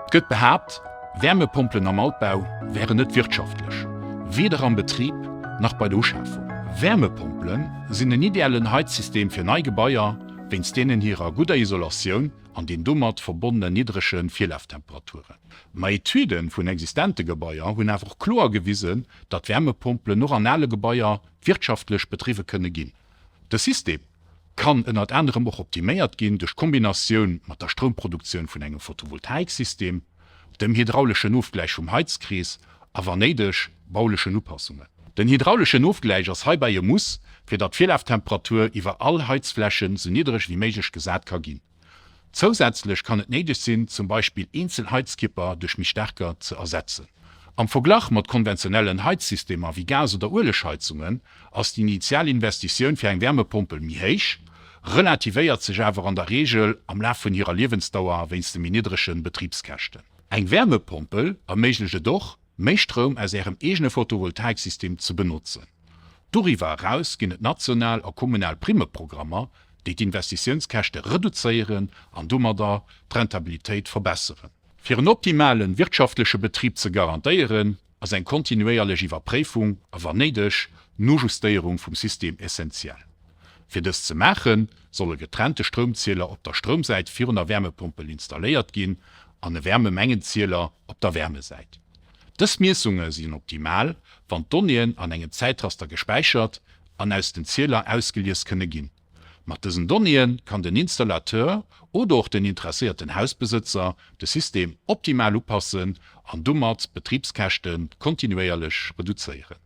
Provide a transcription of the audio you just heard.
Et gëtt behaapt, Wärmepompelen am Altbau wären net wirtschaftlech, weder am Betrib nach bei der Uschafung. Wärmepompele sinn en ideellen Heizsystem fir nei Gebaier, wéinst deenen hirer gudder Isolatioun an den domat verbonnenen niddrege Virlaftemperaturen. Ma Etüde vun existente Gebaier hunn awer och kloer gewisen, datt Wärmepompelen och an ale Gebaier wirtschaftlech bedriwwe kënne ginn. De System kann ënnert anerem och optiméiert ginn duerch d'Kombinatioun mat der Stroumproduktioun vun engem Photovoltaiksystem, dem hydrauleschen Ofgläich vum Heizkrees a wann néideg baulechen Upassungen. Den hydrauleschen Ofgläich ass heibäi e Muss, fir datt d'Virlaftemperatur iwwer all Heizflächen sou niddreg wéi méiglech gesat ka ginn. Zousätzlech kann et néideg sinn, zum Beispill eenzel Heizkierper duerch méi staarker ze ersetzen. Am Verglach mat konventionellen Heizsystemer wéi Gas oder Uelegheizungen ass déi initial Investitioun fir eng Wärmepompel méi héich, relativéiert sech awer an der Reegel am Laf vun hirer Liewensdauer wéinst de méi niddrege Betribskäschten. Eng Wärmepompel erméiglecht et och, méi Stroum aus Ärem eegene Photovoltaiksystem ze benotzen. Doriwwer eraus ginn et national a kommunal Primmeprogrammer, déi d'Investitiounskäschte reduzéieren an domadder d'Rentabilitéit verbesseren. Fir en optimale wirtschaftleche Betrib ze garantéieren, ass eng kontinuéierlech Iwwerpréifung a wann néideg Nojustéierung vum System essenziell. Fir dëst ze maachen, soll e getrennte Stroumzieler op der Stroumsäit virun der Wärmepompel installéiert ginn an e Wärmemengenzieler op der Wärmesäit. Dës Miessunge sinn optimal, wann d'Donnéeën an engem Zäitraster gespäichert an aus den Zieler ausgelies kënne ginn. Mat dësen Donnéeë kann den Installateur oder och den interesséierten Hausbesëtzer de System optimal upassen an domat d'Betribskäschte kontinuéierlech reduzéieren.